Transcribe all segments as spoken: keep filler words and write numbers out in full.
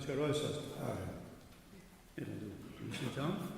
skal reisast. Amen. Ella tú, tú sita.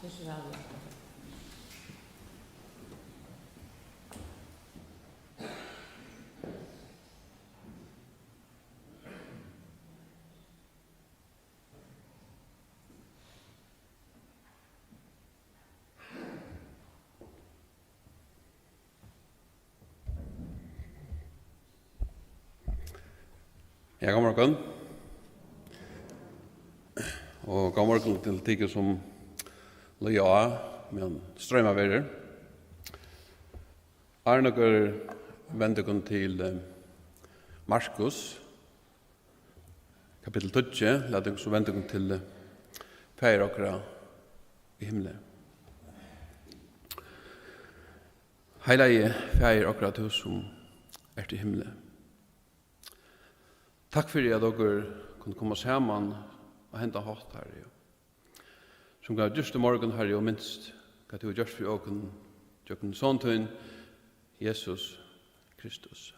Ger so væl, Jakob. Ja, góðan morgun. Og góðan morgun til tykur, sum líða á, meðan stroymað verður. Áðrenn okur venda okkum til, eh, Markus, kapittul tíggju, lat okkum so venda okkum til, eh, Faðir okkara í himli. Heilagi Faðir okkara, tú sum ert í himli. Takk fyri, at okur kunnu koma saman á henda hátt, Harri, sum hava gjørt í morgun, Harri, og minst, hvat tú hevur gjørt fyri okum gjøgnum Son tín, Jesus Kristus.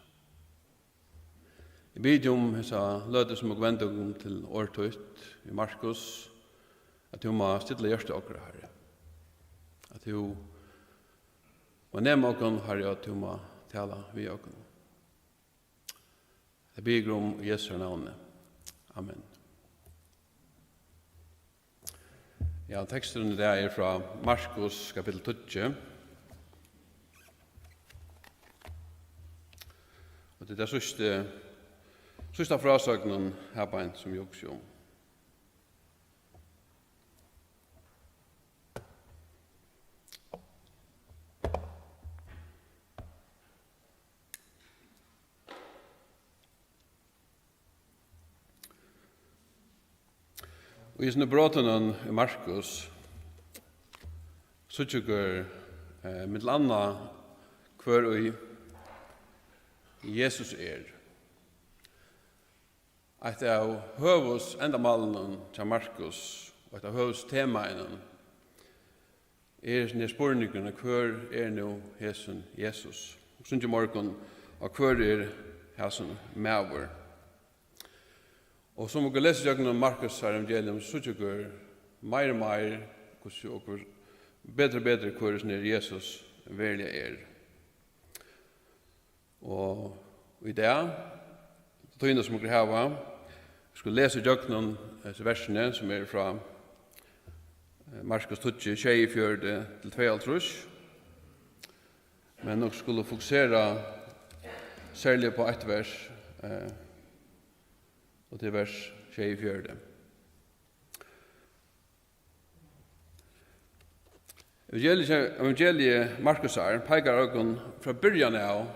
Eg biði um hesa løtu, sum okur venda okkum til orð títt í Markus, at tú má stilla hjarta okkara, Harri. At tú má nema okkum, Harri, og at tú má tala við okkum. Eg biði um í Jesu navni. Amen. Ja, teksturin í dag er frá Markus, kapittul tíggju. Og tað er tað síðsta, síðsta frásøgnin her beint, sum eg hugsi um. Og í hesum brotunum í Markus síggja okur, eh, millum annað, hvør ið Jesus er. Eitt av høvuðsendamálunum hjá Markus, og eitt av høvuðstemaunum, er hesin her spurningurin: hvør er nú hesin Jesus? Og sungu í morgun, og hvør er hasin maður? Og sum okur lesa gjøgnum Markus evangelium, so síggja okur meir og meir, hvussu okur betri og betri, hvør hesin her Jesus veruliga er. Og í dag, tíðina sum okur hava, eg skal lesa ígjøgnum hesi versini, sum eru frá, eh, Markus tíggju, sjeyogfjøruti til tveyoghálvtrýss. Men okur skulu fokusera serliga upp á eitt vers, eh, og tað er vers sjeyogfjøruti. Evangeliið, evangeliið Markusar peikar okkum frá byrjan av,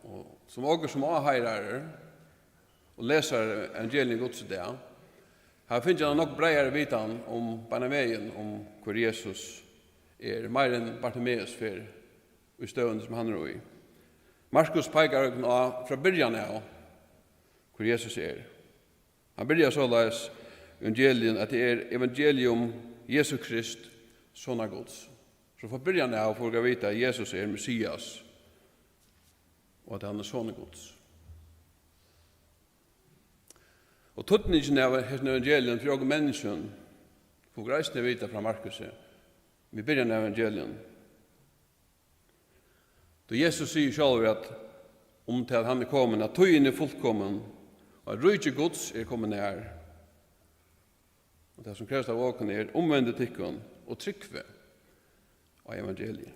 og sum okur sum áhoyrarar og lesarar av evangelium Guds í dag, hava fingið eina nógv breiðari vitan um, beinanvegin um, hvør Jesus er, meir enn Bartimeus fær í støðuni, sum hann er í. Markus peikar okkum á frá byrjan av, hvør Jesus er. Hann byrjar soleiðis evangelium, at tað er evangelium Jesu Krist, Sonar Guds. So frá byrjan av fáa okur at vita, at Jesus er Messias, og at hann er Sonur Guds. Og týdningin av hesum evangelium fyri okkum menniskjum fáa okur eisini at vita frá Markusi við byrjan av evangelium. Tí Jesus sigur sjálvur, at um tað, at hann er komin, at tíðin er fullkomin, og at ríki Guds er komið nær. Og tað, sum krevst av okkum, er: umvendið tykkum og trúgvið á evangeliið.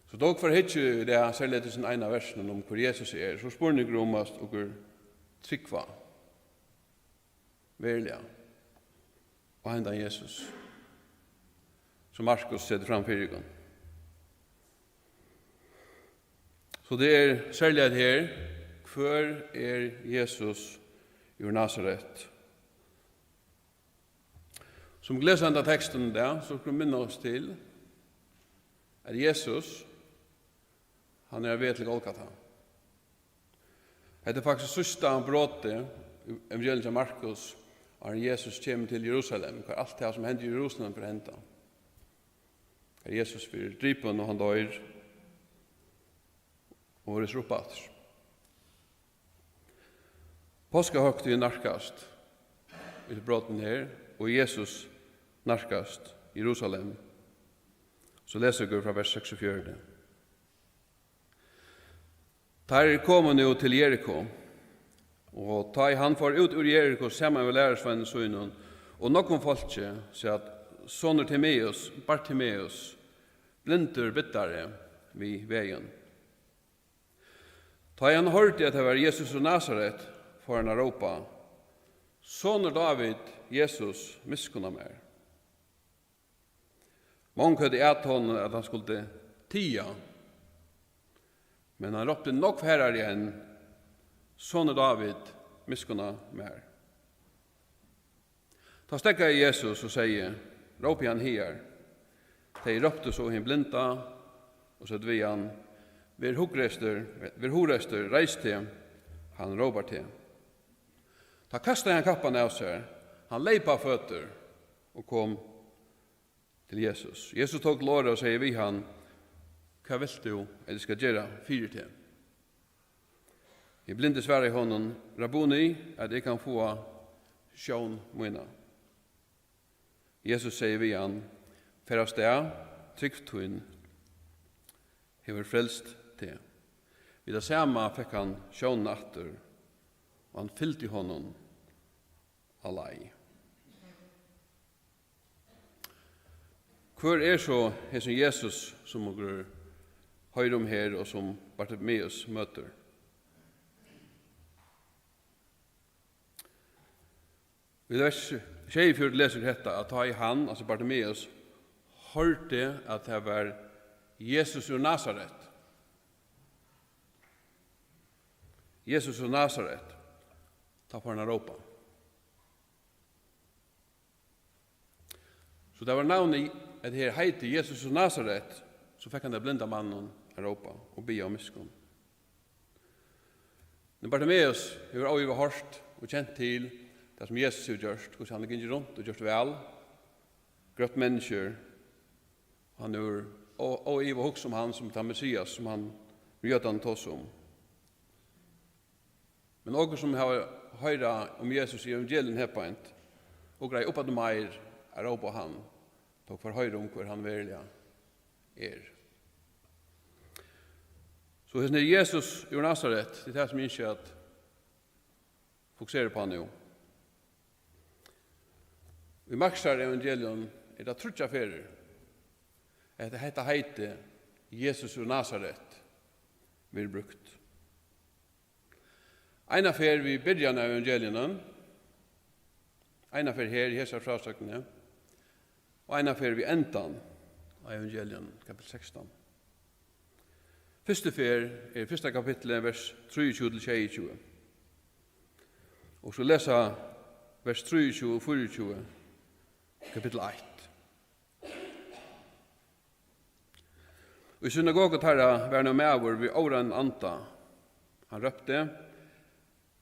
So tá okur fara at hyggja í dag, serliga til hesum eina versinum um, hvør Jesus er, so er spurningur um, at okur trúgva veruliga á hendan Jesus, sum Markus setir fram fyri okkum. So tað er serliga hetta her: hvør er Jesus úr Nasaret? Sum vit lesa henda tekstin í dag, so skulu vit minna okkum til, at Jesus, hann er á veg til Golgata. Hetta er faktiskt síðsta brotið í evangelium hjá Markus, áðrenn Jesus kemur til Jerusalem, hvar alt tað, sum hendir í Jerusalem, fer at henda. Har Jesus verður dripin og hann doyr og reisur upp aftur. Páskahøgtíðin nærkast í brotin her, og Jesus nærkast Jerusalem. So lesa okur frá vers seksogfjøruti. Teir komu nú til Jeriko, og tá ið hann fór út úr Jeriko saman við lærisveinum sínum og nógvum fólki, sat sonur Timeus, Bartimeus, blindur biddari við vegin. Tá ið hann hoyrdi, at tað var Jesus úr Nasaret, fór hann at rópa: "Sonur Dávid, Jesus, miskunna mær." Mong høvdu at honum, at hann skuldi tiga, men hann rópti nógv harðari enn: "Sonur Dávid, miskunna mær." Tá steðgaði Jesus og segði: "Rópið hann higar." Tey róptu so hin blinda og søgdu við hann: "Ver hugreystur, ver hugreystur, reis teg, hann rópar teg." Tá kastaði hann kappan av sær, hann leyp á føtur og kom til Jesus. Jesus tók til orða og segði við hann: "Hvat vilt tú, at eg skal gera fyri teg?" Hin blindi svaraði honum: "Rabbuni, at eg kann fáa sjón mína." Jesus segði við hann: "Far avstað, trúgv tín hevur frelst teg." Við tað sama fekk hann sjónina aftur, og hann fylgdi honum á leið. Hvør er so hesin Jesus, sum okur hoyra um her, og sum Bartimeus møtir? Í vers sjeyogfjøruti lesur hetta, at tá ið hann, altso Bartimeus, hoyrdi, at tað var Jesus úr Nasaret, Jesus úr Nasaret, tá fór hann at rópa. So tað var navnið, at her heiti Jesus úr Nasaret, so fekk hann tað blinda mannin at rópa og biðja um miskunn. Men Bartimeus hevur óivað hoyrt og kent til tað, sum Jesus hevur gjørt, hvussu hann hevur gingið runt og gjørt væl, grøtt menniskjur. Hann hevur ó-, óivað hugsað um hann sum tann Messias, sum hann, Jødarnir tosa um. Men okur, sum hava, hoyra um Jesus í evangelium her beint, okur eiga uppaftur meir at rópa á hann, tá okur fáa hoyra um, hvør hann veruliga er. So hesin er Jesus úr Nasaret, tað er tað, sum eg ynski at fokusera uppá nú. Í Markusar evangelium er tað tríggjar ferðir, at hetta heitið Jesus úr Nasaret verður brúkt. Eina ferð við byrjan av evangeliunum, eina ferð her í hesari frásøgnini, og eina ferð við endan á evangelium, kapittul sekstan. Fyrstu ferð er fyrsta kapittul, vers trýogtjúgu til sjeyogtjúgu. Og so lesa vers trýogtjúgu og fýraogtjúgu, kapittul eitt. Í synagogu teirra var nú maður við óreinin anda. Hann rópti: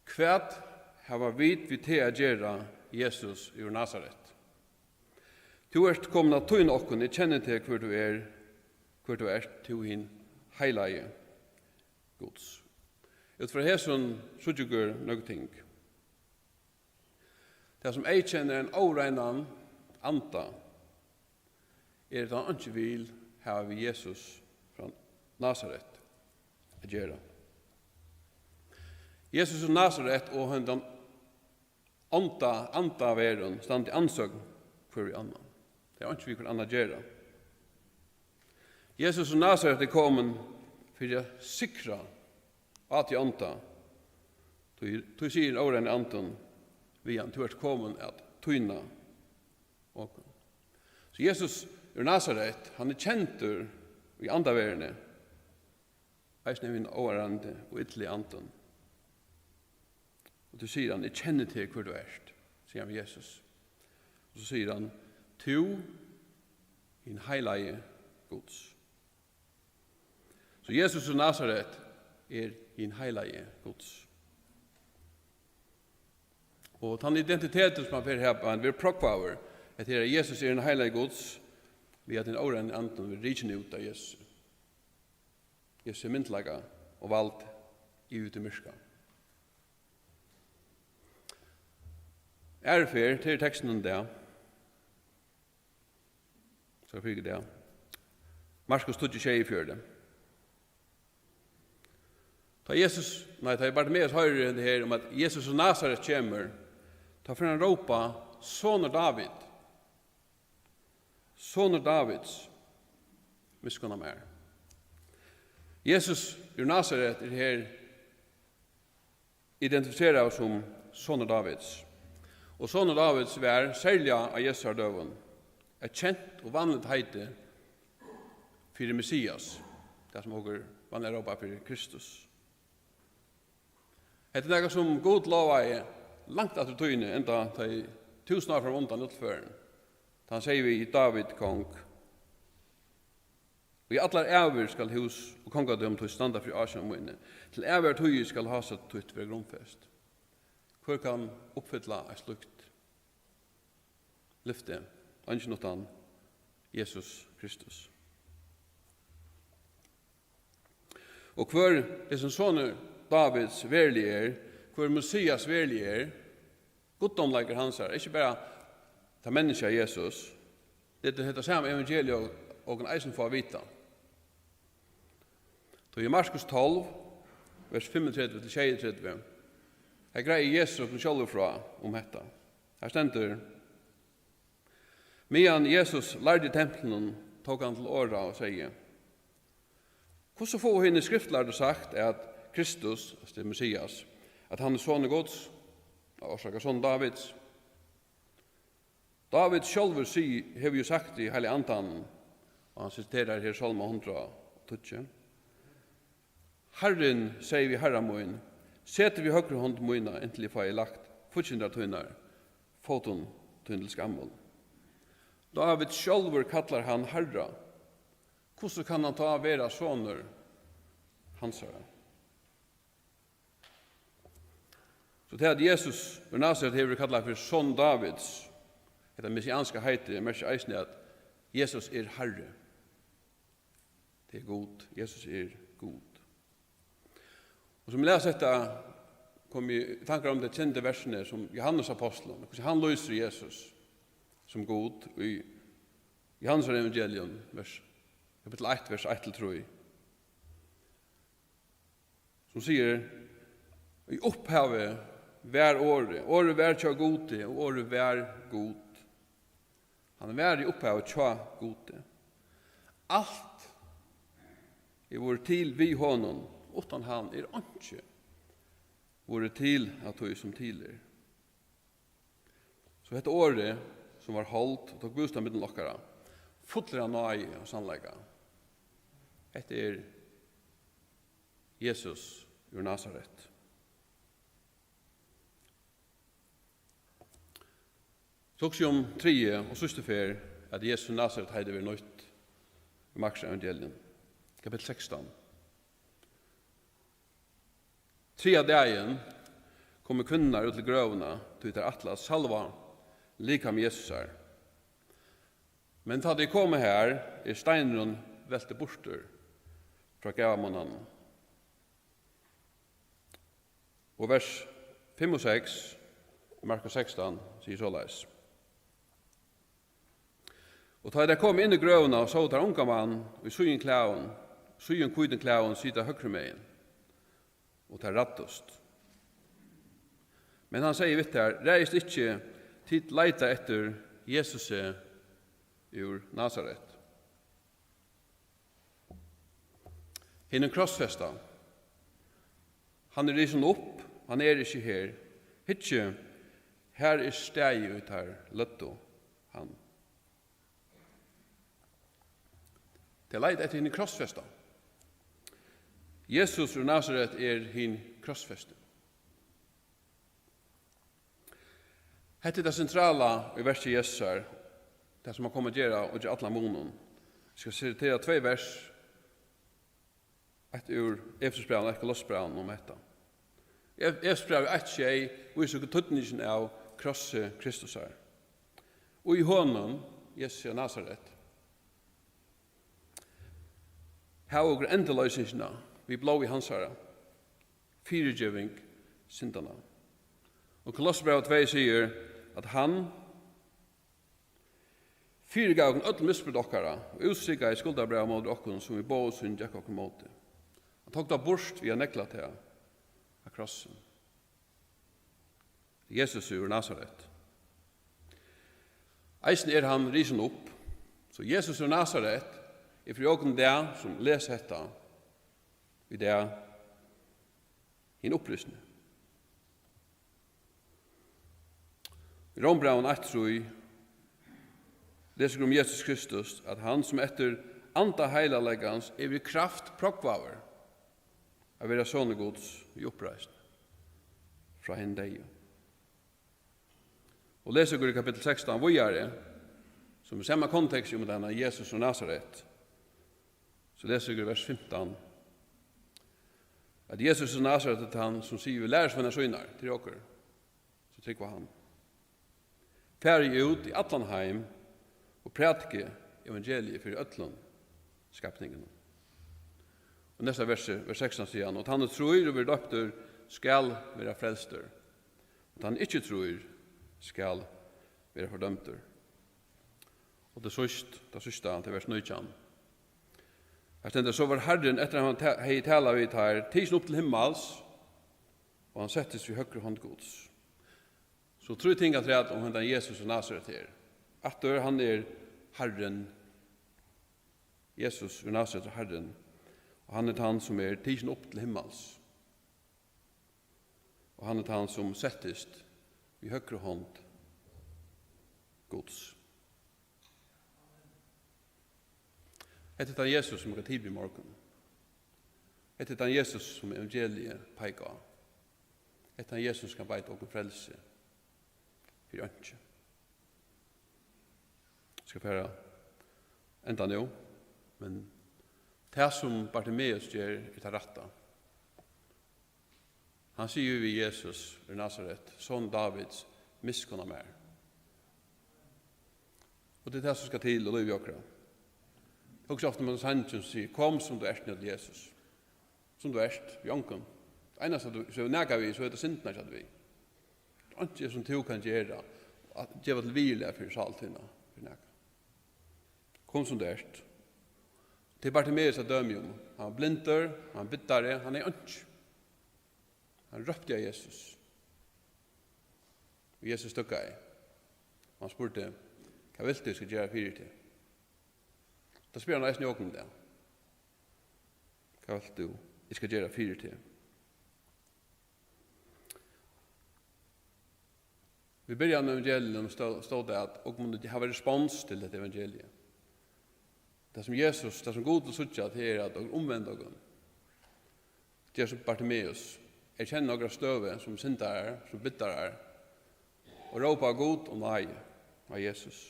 "Hvat hava vit við teg at gera, Jesus úr Nasaret? Tú ert komin at týna okkum, eg kenni teg, hvør tú er, hvør tú ert, tú hin heilagi Guds." Út frá hesum síggja okur nøkur ting. Tað, sum eyðkennir ein óreinan anda, er, at hann ikki vil hava við Jesus frá Nasaret at gera. Jesus úr Nasaret og hendan anda, andaveran standa í andsøgn hvør við annan. Tey hava einki við hvørt annað at gera. Jesus úr Nasaret er komin fyri at sigra á tí anda. Tí, tí sigur óreini andin við hann: "Tú ert komin at týna okkum." So Jesus úr Nasaret, hann er kendur í andaverðini, eisini við hin óreini og illi andin. Og tí sigur hann: "Eg kenni teg, hvør tú ert", sigur hann við Jesus. Og so sigur hann: "Tú, hin heilagi Guds." So Jesus úr Nasaret er hin heilagi Guds. Og tann identitetur, sum hann fær her, hann verður prógvaður, at her er Jesus er hin heilagi Guds, við at hin óreini andin verður rikin út av Jesus. Jesu myndugleika og vald yvir tí myrka. Aðru ferð, tað er teksturin í dag. So fyri í dag. Markus tíggju sjeyogfjøruti. Tá Jesus, nei, tá Bartimeus hoyrir hetta her um, at Jesus úr Nasaret kemur, tá fer hann at rópa: "Sonur Dávid, sonur Dávids, miskunna mær." Jesus úr Nasaret er her identifiseraður sum sonur Dávids. Og sonur Dávids var, serliga á Jesu døgum, eitt kent og vanligt heiti fyri Messias, tað sum okur vanliga rópa fyri Kristus. Hetta er nakað, sum Gud lovaði langt aftur í tíðini, enda tey túsund ár fram undan útferðin, tá hann segði við Dávid kong: "Í allar ævir skal hús og kongadømi títt standa fyri ásjón míni, til ævigar tíðir skal hásæti títt vera grundfest." Hvør kann uppfylla eitt slíkt lyfti? Eingin uttan Jesus Kristus. Og hvør hesin sonur Dávids veruliga er, hvør Messias veruliga er, guddómleikar hansara, ikki bara tað menniskja Jesus, tað er hetta sama evangelium, okur eisini fáa at vita. Tí í Markus tólv, vers fimmogtretivu til sjeyogtretivu, her greiðir Jesus okkum sjálvur frá um hetta. Her stendur: "Meðan Jesus lærdi í templinum, tók hann til orða og segði: Hvussu fáa hinir skriftlærdu sagt, at Kristus, altso, tað er Messias, at hann er sonur Guds, á orsaka sonur Dávids? Dávid sjálvur sig-, hevur jú sagt í Heilaga Andanum," og hann siterar her Sálma hundrað og tíggju: "Harrin segði við Harra mín: Set teg við høgru hond mína, inntil eg fái lagt fíggindar tínar fótum tínum til skammul." Dávid sjálvur kallar hann Harra. Hvussu kann hann tá vera sonur hansara? So tað, at Jesus úr Nasaret hevur verið kallaður fyri son Dávids, hetta messianska heitið, merkir eisini, at Jesus er Harri. Tað er Gud. Jesus er Gud. Og sum eg las hetta, kom eg í tankar um tey kendu versini sum Jóhannes ápostulin, hvussu hann lýsir Jesus sum Gud í Jóhannes evangelium, vers, kapittul eitt, vers eitt til trý, sum sigur: "Í upphavi var Orðið, Orðið var hjá Gudi, og Orðið var Gud." Hann var í upphavi hjá Gudi. Alt er vorðið til við honum. Uttan hann er einki vorðið til av tí, sum til er. So hetta Orðið, sum varð hold og tók bústað millum okkara, fullur av náði og sannleika, hetta er Jesus úr Nasaret. So hugsi eg um triðju og síðstu ferð, at Jesus úr Nasaret heitið verður nýtt í Markus evangelium, kapittul sekstan. Triðja dagin komu kvinnurnar út til grøvina, tí tær ætla at salva likam Jesusar. Men tá tey koma har, er steinurin veltur burtur frá gravamunnanum. Og vers fimm og seks í Markus sekstan sigur soleiðis: Og tá tær komu inn í grøvina, sóu tær ungan mann í síðum klæðum, síðum hvítum klæðum sita høgrumegin, og tær ræddust. Men hann segði við tær: Ræðist ikki, tit leita eftir Jesusi úr Nasaret. Hin er krossfesta. Hann er risin upp, hann er ikki her. Hyggið, har er staðið, ið tær løgdu hann. Tey leita eftir hinum krossfesta. Jesus úr Nasaret er hin krossfesti. Hetta er tað sentrala í verki Jesusar, tað sum hann kom at gera og ger allan munin. Eg skal sitera tvey vers, eitt úr Efesusbrævinum og eitt Kolossebrævinum, um hetta. Ef-, Efesusbrævið eitt sjey vísir okkum týdningin av krossi Kristusar. Og í honum, Jesusi av Nasaret, hava okur endurloysingina við blóði hansara, fyrigeving syndanna. Og Kolossebrævið tvey sigur, at hann fyrigav okkum øll misbrot okkara og útstrikaði skuldabræv móti okkum, sum við boðum sínum gekk okkum móti. Hann tók tað burt við at negla tað á krossin. Jesus úr Nasaret. Eisini er hann risin upp. So Jesus úr Nasaret er fyri okkum í dag, sum lesa hetta í dag, hin upprisin. Í Rómbrævinum eitt trý lesa okur um Jesus Kristus, at hann, sum eftir anda heilagleikans er við kraft prógvaður at vera sonur Guds við uppreisn frá hinum deyðu. Og lesa okur í kapittul sekstan víðari, sum í sama konteksti um henda Jesus úr Nasaret, so lesa okur í vers fimtan, at Jesus úr Nasaret er tann, sum sigur við lærisveinar sínar, til okur, so trúgva hann: Farið út í allan heim og prædikið evangeliið fyri øllum skapninginum. Og næsta versi, vers sekstan, sigur hann: Og tann, ið trýr og verður doyptur, skal verða frelstur, og tann, ið ikki trýr, skal verða fordømdur. Og til síðst, tað síðsta, til vers nítjan. Her stendur: So var Harrin, eftir at hann ta-, hevði talað við teir, tikin upp til himmals, og hann settist við høgru hond Guds. So trý ting afturat um hendan Jesus úr Nasaret her. Aftur, hann er Harrin. Jesus úr Nasaret er Harrin, og hann er tann, sum er tikin upp til himmals. Og hann er tann, sum settist við høgru hond Guds. Hetta er tann Jesus, sum okur tilbiðja í morgun. Hetta er tann Jesus, sum evangeliið peikar á. Hetta er tann Jesus, sum kann veita okum frelsi fyri einki. Eg skal fara at enda nú, men tað, sum Bartimeus ger, er tað rætta. Hann sigur við Jesus úr Nasaret: Son Dávids, miskunna mær. Og tað er tað, sum skal til í lívi okkara. Hugsa ofta um ein sang, sum sigur: Kom sum tú ert nú til Jesus. Sum tú ert, við ongum. Tað einasta, tú, so er nakað við, so er tað syndirnar hjá tær við. Einki er, sum tú kann gera, at geva til viðurlag fyri sál tína, fyri nakað. Kom sum tú ert. Tað er Bartimeus at døma um. Hann var blindur, hann var biddari, hann hevði einki. Hann rópti á Jesus. Og Jesus steðgaði. Og hann spurdi: Hvat vilt tú, eg skal gera fyri teg? Tað spyr hann eisini okkum í dag. Hvat vilt tú, eg skal gera fyri teg? Vit byrjaðu við evangelium, stó-, stóð tað, at okur munnu hava respons til hetta evangelium. Tað, sum Jesus, tað, sum Gud vil síggja, tað er, at okur umvenda okum. Ger sum Bartimeus, erkenna okra støðu sum syndarar, sum biddarar, og rópa á Gud um náði, á Jesus.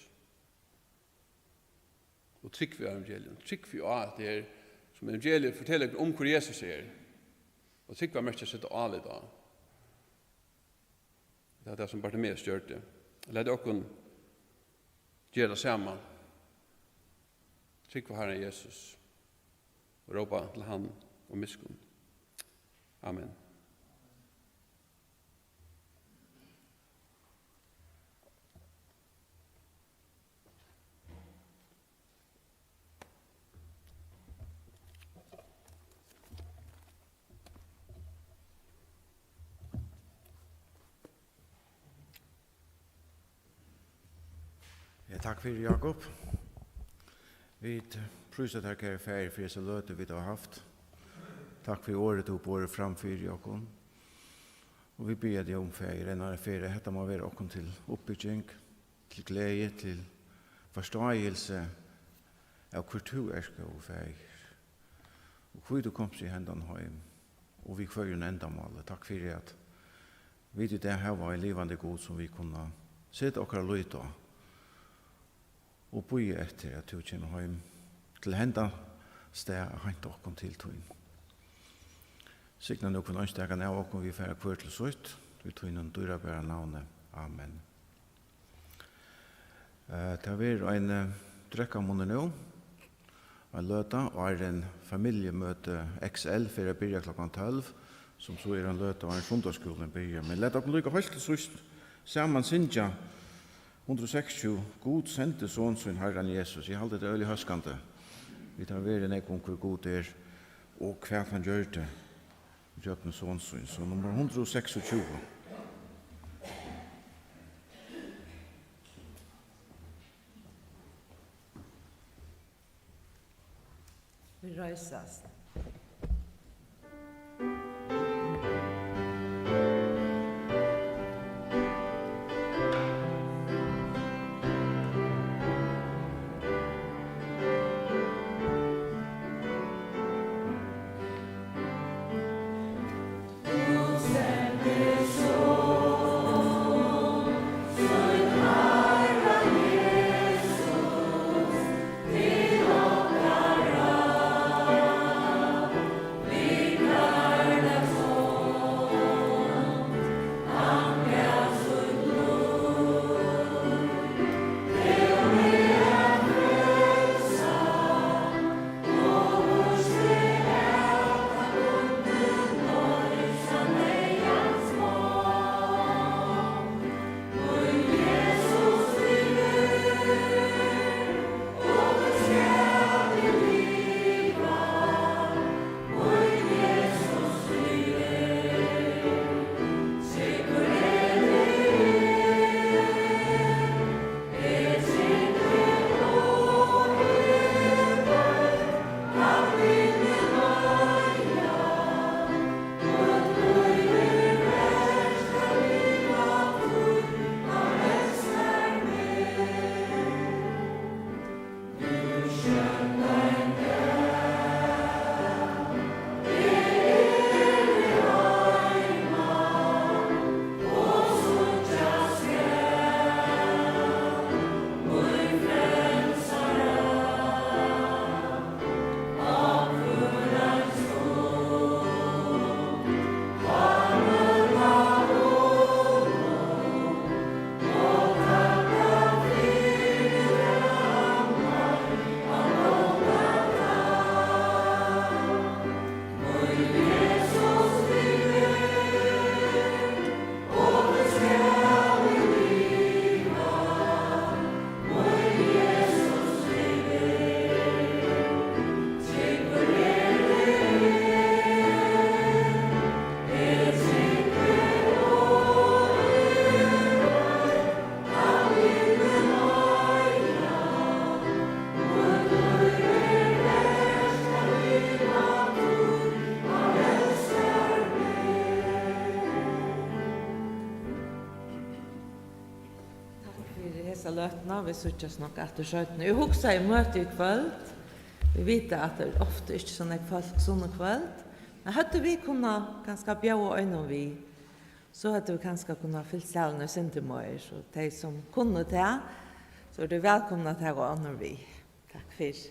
Og trúgv á evangelium. Trúgv á, at tað er, sum evangeliet fortelur okkum um, hvør Jesus er. Og trúgva merkir at seta álit á. Tað er tað, sum Bartimeus gjørdi. Lat okkum gera tað sama. Trúgva Harran Jesus og rópa til hann um miskunn. Amen. Ja, takk fyri, Jakob. Vit prísa tær, kæri Faðir, fyri hesa løtu, vit hava havt. Takk fyri orðið, tú borið fram fyri okkum. Og vit biðja teg um, Faðir, enn eina ferð, at hetta má vera okkum til uppbygging, til gleði, til forstáilsi av, hvør tú ert, góði Faðir, og hví tú komst í hendan heim, og við hvørjum endamáli. Takk fyri, at vit í dag hava ein livandi Gud, sum vit kunna seta okkara lit á, og bíða eftir, at tú kemur heim til henda stað at heinta okkum til tín. Signa nú hvønn einstakan av okkum, vit fara hvør til sítt, í tínum dýrabara navni. Amen. Eh, tað verður ein, eh, drekkamunur nú, ein løta, áðrenn familjumøti X L fer at byrja klokkan tólv, sum so er ein løta, áðrenn sunnudagsskúlin byrjar. Men lat okkum líka heilt til síðst saman syngja hundrað og seksogtjúgu, Gud sendi Son sín, Harran Jesus. Eg haldi, tað er øgiliga hóskandi. Vit hava verið nógv um, hvør Gud er, og hvat hann gjørdi gjøgnum Son sín. So nummar hundrað og seksogtjúgu. Vit reisast. Hesa løtuna, vit síggjast nokk aftur seinni. Eg hugsaði um møtið í kvøld. Vit vita, at tað er ofta ikki so nógv fólk sunnukvøld. Men høvdu vit kunnað kanska bjóða einum við, so høvdu vit kanska kunnað fylt salin eitt sindur meir. So tey, sum kunnu tað, so eru tey vælkomin at taka onnur við. Takk fyri.